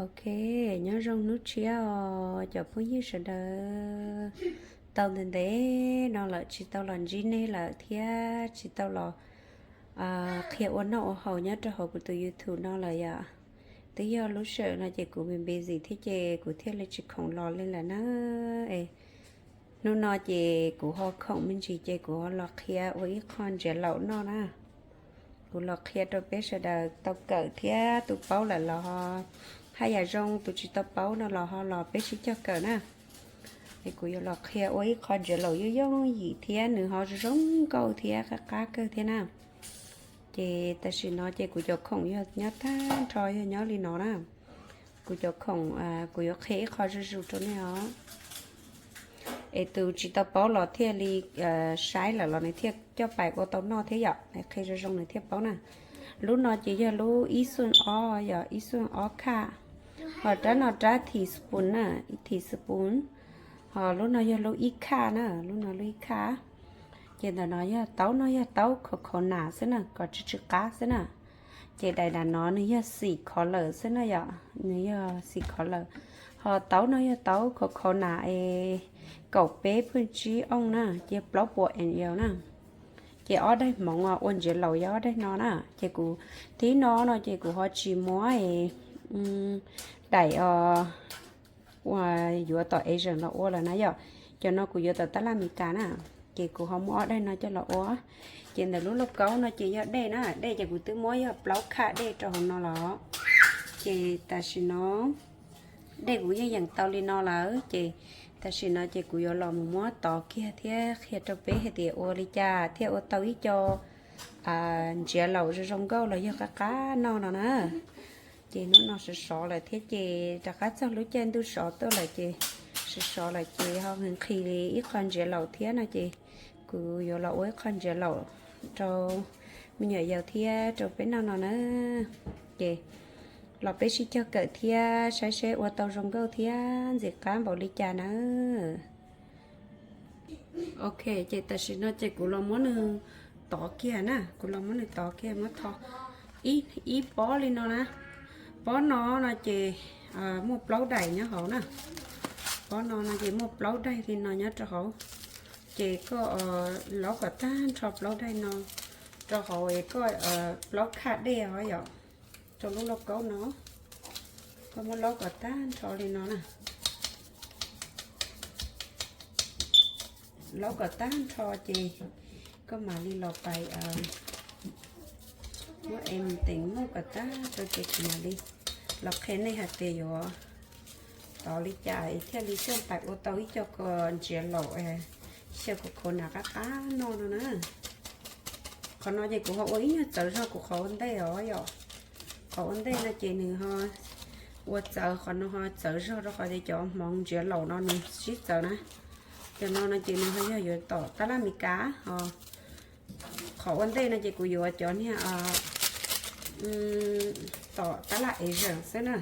Ok, nyob zoo hnub tshiab os cov phooj ywg sawv daws. Tau ntev ntev no lawm tsis tau los ntsib nej lawm thiab tsis tau los qhia ua noj ua haus nyob rau hauv kuv tus YouTube no lawm yom. Twb yog lub sij hawm no ces kuv busy thiab ces kuv thiaj li tsis khoom los li lawm na. Es hnub no ces kuv ho khoom me ntsis ces kuv ho los qhia ua ib qho ntsiav laus noj na. Kuv los qhia rau peb sawv daws tau kawm thiab tus paub lawm los haj yam zoo, tus tsis tau paub no los ho los peb sib cog kawm na. Es kuv yuav los qhia ua ib qho ntsiav laus yooj yooj yim thiab nws ho zoo zoo nkauj thiab qab qab kawg thiab na. Ces tam sim no ces kuv cov khoom yog nyob tag nrho yog nyob li no na. Kuv cov khoom, kuv yuav qhia ib qho zuj zus rau nej os. Es tus tsis tau paub los thiaj li saib lawm los nws thiaj coj pais ua tau noj thiab yom, qhia zoo zoo nws thiaj paub na. Lub no ces yog lub ib xuj ob yom, ib xuj ob khaj. Ho rab no rab teaspoon na, ib teaspoon. Ho lub no yog lub ib khaj na, lub no lub ib khaj. Ces ntawm no yog taub, no yog taub khov khov nas xwb na, kom tsw tsw qab xwb na. Ces daim daim no nws yog xim khov lawm xwb na yom, nws yog xim khov lawm. Ho taub no yog taub khov khov nas es kaum peb pheej tsib ooj na, ces plaub puas ml na. Ces ob daig hmoov ua ntsiav laus yog ob daig no na. Ces kuv thib no no ces kuv ho tsis muab daim uas yuav tom Asian los ua lawm na yom. Cov no kuv yuav tom tab laj Meskas na. Ces kuv ho muab ob daig no coj los ua. Ces ntawm lub lauj kaub no ces yog dej na, dej ces kuv twb muab yog plaub khaj dej rau hauv no los. Ces tam sim no dej kuv yeej yeem tau li no lawm ces tam sim no ces kuv yuav los mus muab tov kiag thiab qhia rau peb hais tias ua li cas thiaj ua tau ib co ntsiav laus zoo zoo nkauj los yog qab qab noj no na. Ces hnub no sov sov lawm thiab ces rov qab txog lub caij ntuj sov tuaj lawm ces sov sov lawm ces ho nqhis li ib qho ntsiav laus thiab no ces kuv yuav los ua ib qho ntsiav laus rau me nyuam yaus thiab rau peb noj no na. Ces los peb sib cog kawm thiab saib seb ua tau zoo nkauj thiab ntxim qab npaum li cas na. Ok, ces tam sim no ces kuv los muab nws tov kiag na, kuv los muab nws tov kiag muab tho ib pob li no na. Pob no no ces muaj plaub daim nyob hauv na. Pob no no ces muaj plaub daim li no nyob rau hauv. Ces koj laub kom tag nrho plaub daim no rau hauv es koj plaub khaj dej os yom, rau lub lauj kaub no. Koj muab laub kom tag nrho li no na. Laub kom tag nrho ces koj mam li los pais muab es mus teem muag kom tag nrho ces kuv mam li los qhia nej hais tias yuav tov li cas es thiaj li coj pais ua tau ib co ntsiav laus xyaw khov khov nas qab qab noj no na. Qhov no ces kuv ho ua ib nyuag txawv zog kuv qhov ua ntej os yom. Qhov ua ntej no ces nws ho ua txawv, qhov no ho txawv zog rau qhov tias cov hmoov ntsiav laus no nws sib txawv na. Cov no no ces nws ho yog yuav tom tab laj Meskas ho. Qhov ua ntej no ces kuv yuav cov niag tom tab laj Asian xwb na.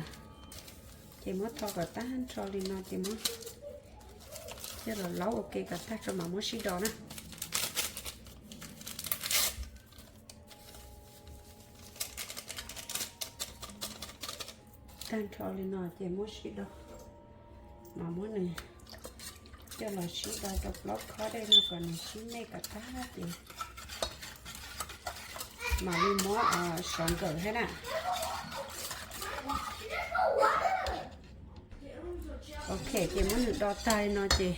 Ces muab tho kom tag nrho li no ces muab coj los laub ua ke kom tag tso mam muab sib do na. Tag nrho li no ces muab sib do, mas muab nws coj los sib do rau plaub khob dej no kom nws sib mej kom tag ces mam li muab sov nkawm thiab na. Ok, ces muab nws do tag li no ces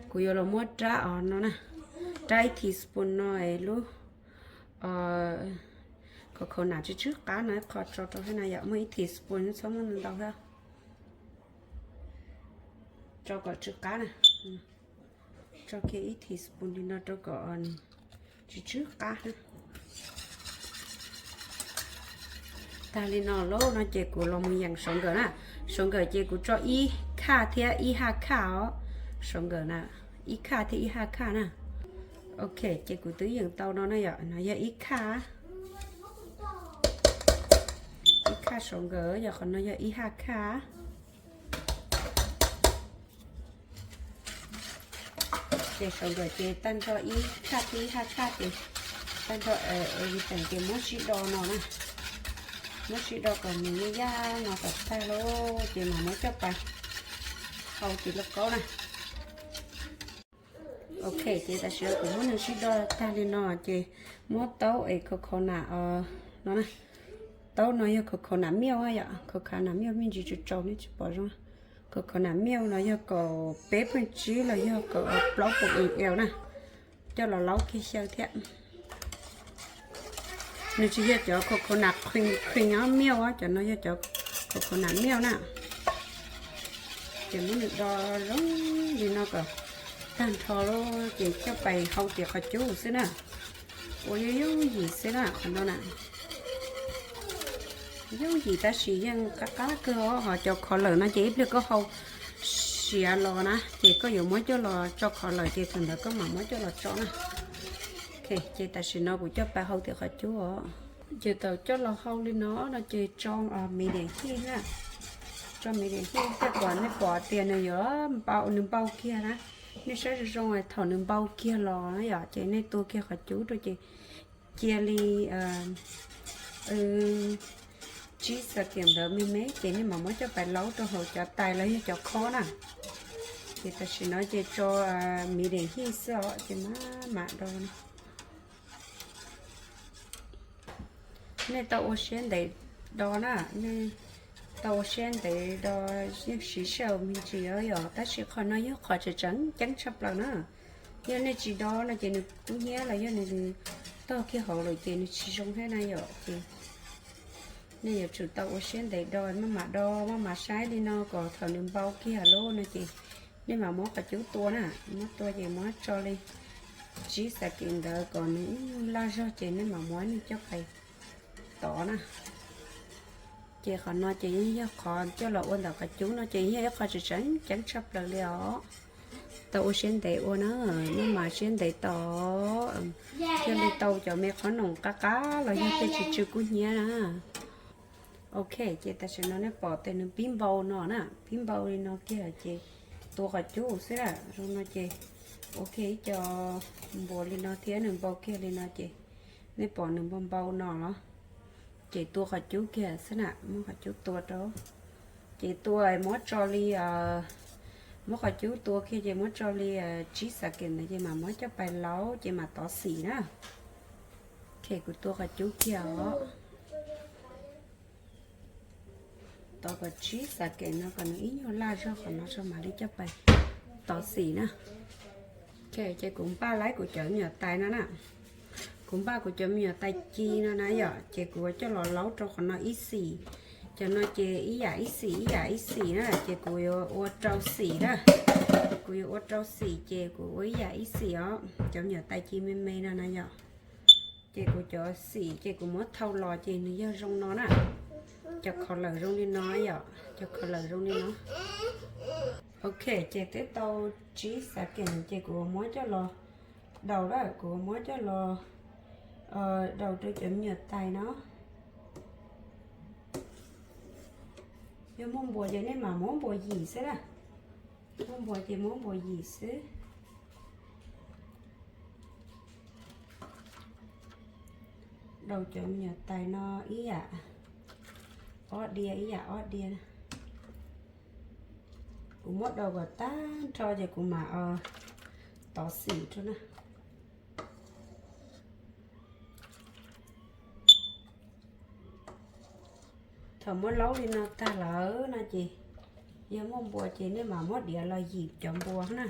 kuv yuav los muab rab os no na, rab ib teaspoon no es lub khov khov nam tsw tsw qab no ib qho tso rau thiab na yom, muaj ib teaspoon txhob muaj ntau thiab. Tso kom tsw qab na, tso kiag ib teaspoon li no rau kom tsw tsw qab na. Tag li no lawm no ces kuv los mus yeem sov nkawm na. Sov nkawm ces kuv tso ib khaj thiab ib haj khaj os. Sov nkawm na, ib khaj thiab ib haj khaj na. Ok, ces kuv twb yeem tau no na yom, no yog ib khaj, ib khaj sov nkawm, yog qhov no yog ib haj khaj. Ces sov nkawm ces tag nrho ib khaj thiab ib haj khaj ces tag nrho everything ces muab sib do no na. Muab sib do kom nws yaj yaj no kom tag lawm ces mam muab coj pais hau tim lauj kaub na. Ok, ces tam sim no kuv muab nws sib do tag li no ces muab taub es coconut no na. Taub no yog coconut milk yom, coconut milk me ntsis tsaus tsaus nej tsis pom zoo. Coconut milk no yog kaum peb pheej tsib los yog kaum plaub pheej ib na. Coj los laub kiag xyaw thiab. Nws tsis yog cov coconut cream, cream milk, cov no yog cov coconut milk na. Ces muab nws do zoo li no kom tag nrho lawm ces coj pais hau tim qhov cub xwb na. Ua yooj yooj yim xwb na qhov no na. Yooj yim tab sis yeej qab qab kawg os, ho cov color no ces ib pliag koj hau siav los na ces koj yuav muab coj los tso color ces thaum ntawd koj mam muab coj los tso na. Ok, ces tam sim no kuv coj pais hau tim qhov cub os. Ces thaum coj los hau li no no ces tso medium heat na. Tso medium heat thiaj kom nej pom tias nws yuav npau, nws npau kiag na. Nej saib zoo zoo thaum nws npau kiag los na yom ces nej tua kiag qhov cub rau ces cia li tsib second ntawd me me ces nej mam muab coj pais laub rau hauv cov tais los yog cov khob na. Ces tam sim no ces tso medium heat xwb os ces mam mam do. Nej tau ua siab ntev do na, nej tau ua siab ntev do yeej siv sij hawm me ntsis os yom, tab sis qhov no yog qhov tseem tseem ceeb tshaj plaws na. Yog nej tsis do no ces nws kub hnyiab los yog nws tog kiag hauv lawm ces nws tsis zoo thiab na yom. Ces nej yuav tsum tau ua siab ntev do, maj mam do maj mam saib li no kom thaum nws npau kiag lawm no ces nej mam muab qhov cub tua na, muab tua ces muab tso li tsib second ntawd kom nws laj zog ces nej mam muab nws coj pais tov na. Ces qhov no ces yeej yog qhov coj los ua ntawm qhov cub no ces yog ib qho tseem tseem ceeb tshaj plaws li os. Tau ua siab ntev ua na, maj mam siab ntev tos, thiaj li tau cov me qhob noom qab qab los yog tej tsis tsw kub hnyiab na. Ok, ces tam sim no nej pom tias nws pib npau no na, pib npau li no kiag ces tua qhov cub xwb na, zoo no ces ua kiag ib co npuas li no thiab nws npau kiag li no ces nej pom nws npau npau no los, ces tua qhov cub kiag xwb na, muab qhov cub tua rau. Ces tua muab tso li, muab qhov cub tua kiag ces muab tso li tsib second ntawd ces mam muab coj pais laub ces mam tov xim na. Ok, kuv tua qhov cub kiag os. Tov kom tsib second no kom nws ib nyuag laj zog qhov no tso mam li coj pais tov xim na. Ok, ces kuv npaj laib kuv cov me nyuam tais no na. Kuv npaj kuv cov me nyuam tais ci no na yom, ces kuv coj los laub rau qhov no ib xim. Cov no ces ib yam ib xim ib yam ib xim na, ces kuv yuav ua rau xim na. Kuv yuav ua rau xim ces kuv ua ib yam ib xim os. Cov me nyuam tais ci me me no na yom. Ces kuv cov xim ces kuv muab thau los ces nws yog zoo no na. Cov color zoo li no yom, cov color zoo li no. Ok, ces twb tau tsib second ces kuv muab coj los daus lawm, kuv muab coj los daus rau cov me nyuam tais no. Yog muaj npuas ces nej mam muab npuas yim xwb na. Muaj npuas ces muab npuas yim xwb. Daus cov me nyuam tais no ib yam ob diav ib yam ob diav. Kuv muab daus kom tag nrho ces kuv mam tov xim rau na. Thaum muab laub li no tag lawm no ces yog muaj npuas ces nej mam muab diav los yim cov npuas na.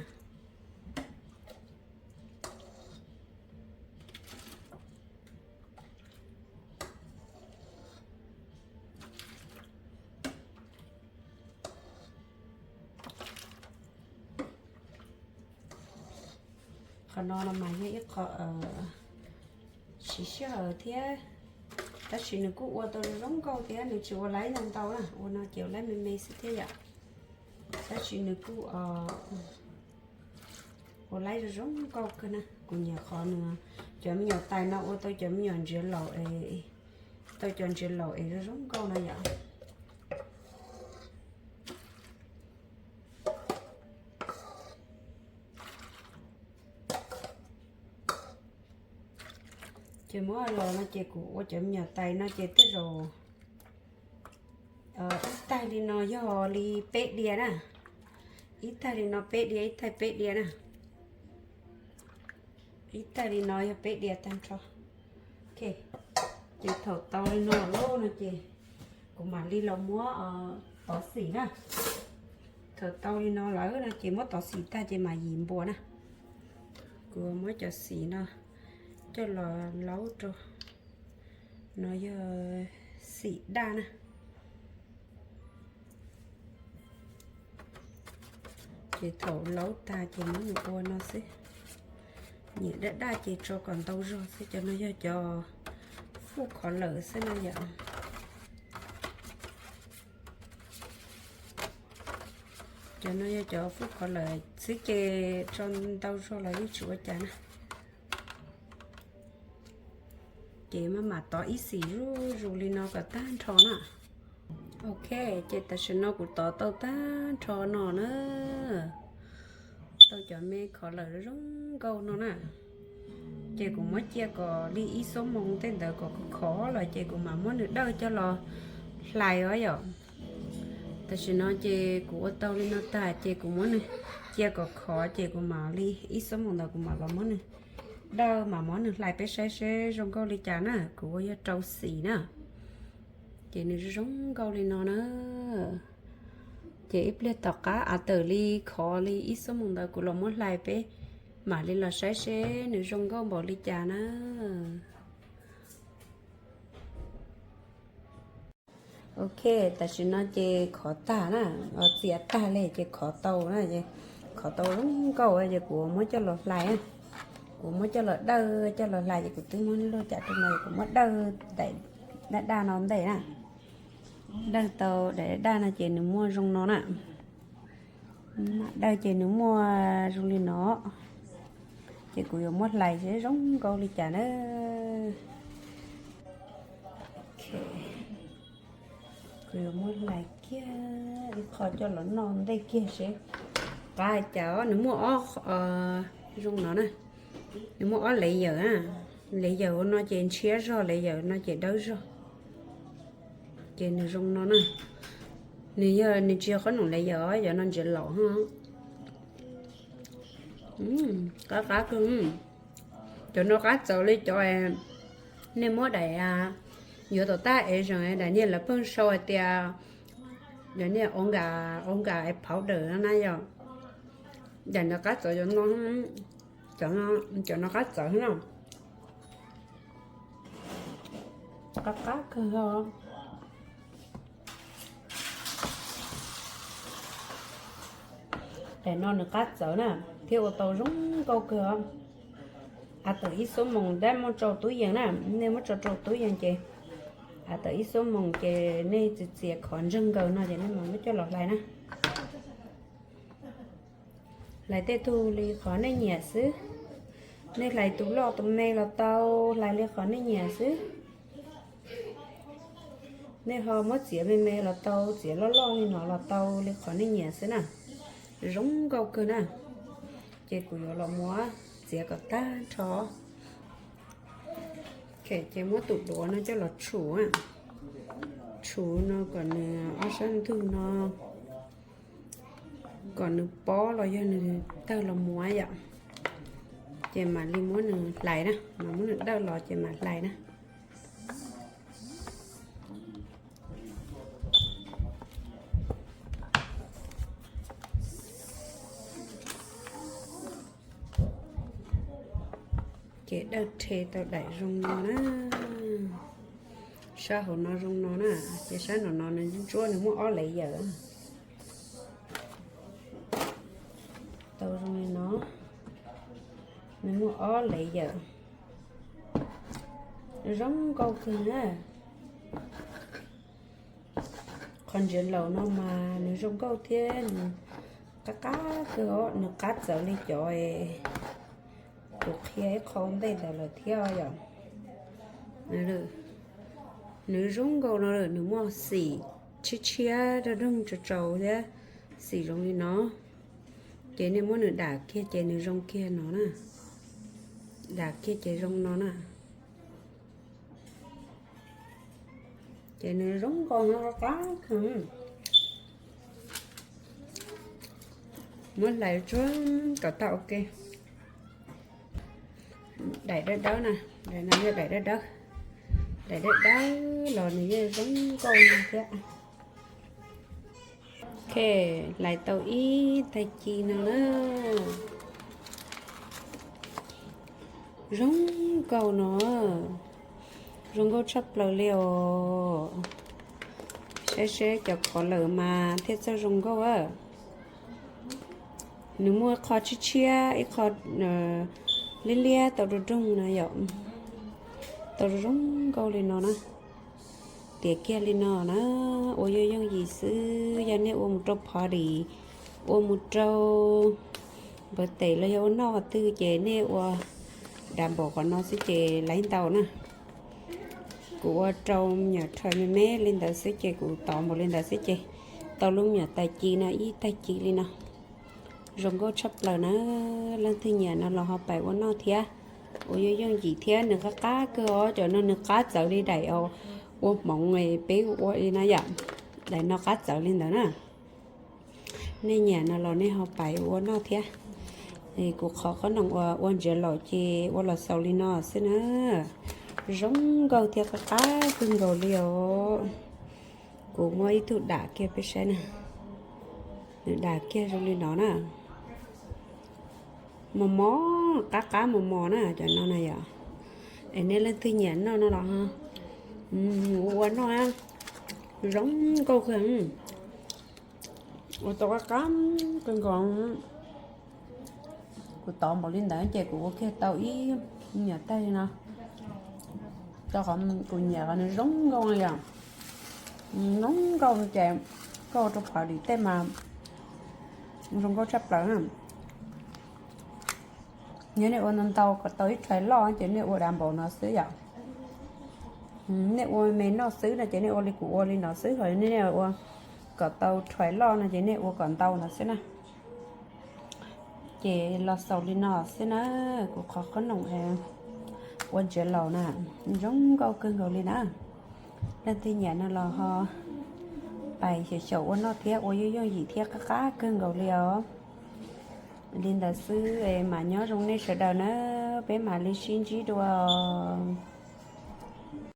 Qhov no no mas yog ib qho siv sij hawm thiab, tab sis nws kuj ua tau zoo nkauj thiab, nws tsis ua laib ntau ntau na, ua no ces ua laib me me xwb thiab yom. Tab sis nws kuj ua laib zoo zoo nkauj kawg na. Kuv nyiam qhov nws, cov me nyuam tais no ua tau cov me nyuam ntsiav laus, tau cov ntsiav laus es zoo zoo nkauj no yom. Ces muab los no ces kuv ua cov me nyuam tais no ces tej zaum Li no yog li peb diav na. Ib tag li no peb diav, ib tag peb diav na. Ib tag li no yog peb diav tag nrho. Ok, ces thaum tau li no lawm no ces kuv mam li los muab tov xim na. Thaum tau li no lawm no ces muab tov xim tag ces mam yim npua na. Kuv muab cov xim no coj los laub rau. No yog xim daj na. Ces thaum laub tag ces muab nws ua no xwb. Nyiam daj daj ces tso kom ntau zog xwb. Cov no yog cov fuj khov lawm xwb na yom. Cov no yog cov fuj khov lawm xwb ces tso ntau zog los yeej tsis ua cas na. Ces maj mam tov ib xim zuj zus li no kom tag nrho na. Ok, ces tam sim no kuv tov tau tag nrho no na. Tau cov me khov lawm zoo nkauj no na. Ces kuv muab cia kom li ib xuab moos tej ntawd kom khov khov lawm ces kuv mam muab nws dawj coj los hlais os yom. Tam sim no ces kuv ua tau li no tag ces kuv muab nws cia kom khov ces kuv mam li ib xuab moos ntawd kuv mam los muab nws dawj mam muab nws hlais peb saib seb zoo nkauj li cas na. Kuv ua yog rau xim na. Ces nws zoo nkauj li no na. Ces ib pliag tom qab av tawm li khov li ib xuab moos ntawd kuv los muab hlais peb mam li los saib seb nws zoo nkauj npaum li cas na. Ok, tam sim no ces khov tag na, txias tag li ces khov tau na, khov tau zoo nkauj ces kuv muab coj los hlais. Kuv muab coj los dawj coj los hlais ces kuv twb muab luaj cas rau no kuv muab dawj daim daj daj no ntej na. Dawj tau daim daj daj no ces nws muaj zoo no na. Dawj ces nws muaj zoo li no. Ces kuv yuav muab hlais seb zoo nkauj li cas na. Kuv yuav muab hlais kiag ib qho coj los noj ntej kiag seb qab cas. Nws muaj ob, zoo no na, nws muaj ob lev yawm na. Lev yawm no ces ntshiab zog, lev yawm no ces dawb zog. Ces nws zoo no na. Nws yog nws tsis yog qhob noom lev yawm os, yog no ntsis laus. Qab qab kawg. Cov no qab txawv li cov nej muab daim, yuav tom tab es zoo daim niag lawv pheej sau hais tias daim niag ua nkas, ua nkas es phauv dawm no na yom. Daim ntawd qab txawv, cov no qab txawv na. Qab qab kawg. Daim no nws qab txawv na, thiab ua tau zoo nkauj kawg. Av tawm ib xuab moos dab muab tso tub yees na, nej muab tso rau tub yees ces av tawm ib xuab moos ces nej txias txias khov ntsawg nkaus no ces nej mam muab coj los hlais na. Hlais tej tug li qhov nej nyiam xwb. Nej hlais tus loj tus me los tau, hlais li qhov nej nyiam xwb. Nej ho muab txiav me me los tau, txiav loj loj li no los tau, li qhov nej nyiam xwb na. Zoo nkauj kawg na. Ces kuv yuav los muab txiav kom tag nrho. Ces muab tus duav no coj los tshum, tshum no kom nws ob sab ntug no kom nws pob los yog nws tawg los muav yom. Ces mam li muab nws hlais na, mam muab nws dawj los ces mam hlais na. Ces dawj rhe tau daim zoo no na. Sab hauv no zoo no na, ces sab no no nws ntsuab, nws muaj ob lev yawm. Tau zoo li no, nws muaj ob lev yawm. Zoo nkauj kawg na. Qhov ntsiav laus no mas nws zoo nkauj thiab nws qab qab kawg os, nws qab txawv li cov kuv qhia ib qho ntej ntawd lawm thiab yom. Nws zoo nkauj no lawm, nws muaj xim tshiab tshiab rag doog tsaus tsaus thiab xim zoo li no. Ces nej muab nws dam kiag ces nws zoo kiag no na. Dam kiag ces zoo no na. Ces nws zoo nkauj no qab kawg. Muab hlais tsuag kom tau ua ke. Daim dawb dawb na, daim no yog daim dawb dawb. Daim dawb dawb los nws yeej zoo nkauj no thiab. Ok, hlais tau ib tag ci no na. Zoo nkauj no, zoo nkauj tshaj plaws li os. Saib seb cov qhov lawm mas thiaj txawj zoo nkauj a. Nws muaj ib qho tshiab tshiab, ib qho liab liab tau rau rooj no yom. Tau zoo nkauj li no na. Tiav kiag li no na, ua yooj yooj yim xwb. Yog nej ua mus rau party, ua mus rau birthday los yog ua noj qhov twg ces nej ua dav npaum qhov no xwb ces laib ntau na. Kuv ua rau me nyuam rhais me me li ntawd xwb ces kuv tov npaum li ntawd xwb ces tau lub me nyuam tag ci no ib tag ci li no. Zoo nkauj tshaj plaws na, leej twg nyiam no los ho pais ua noj thiab. Ua yooj yooj yim thiab nws qab qab kawg os, cov no nws qab txawv li daim ua hmoov peb ua li no yom. Daim no qab txawv li ntawd na. Nej nyiam no los nej ho pais ua noj thiab. Kuv qhov qhob noom uas ua ntsiav laus ces ua los xaus li no xwb na. Zoo nkauj thiab qab qab kawg nkaus li os. Kuv muab ib tug dam kiag peb saib na. Nws dam kiag zoo li no na. Mos mos, qab qab mos mos na cov no na yom. Es nej leej twg nyiam noj no los ua noj, zoo nkauj kawg. Ua tau qab qab kawg nkaus. Kuv tov npaum li ntawd ces kuv ua kiag tau ib nyuam tag li no. Rau qhov kuv nyiam qhov nws zoo nkauj li os. Zoo nkauj ces koj ua rau party tej mas zoo nkauj tshaj plaws na. Yog nej ua ntau ntau kom tau ib rhais loj ces nej ua dav npaum no xwb yom. Nej ua me noj xwb no ces nej ua li kuv ua li no xwb, ho nej ua kom tau rhais loj no ces nej ua kom ntau no xwb na. Ces los xaus li no xwb na, kuv qhov qhob noom ua ntsiav laus na, zoo nkauj kawg nkaus li na. Leej twg nyiam no los ho pais xyaum xyaum ua noj thiab ua yooj yooj yim thiab qab qab kawg nkaus li os. Li ntawd xwb es mam nyob zoo nej sawv daws na, peb mam li sib ntsib dua.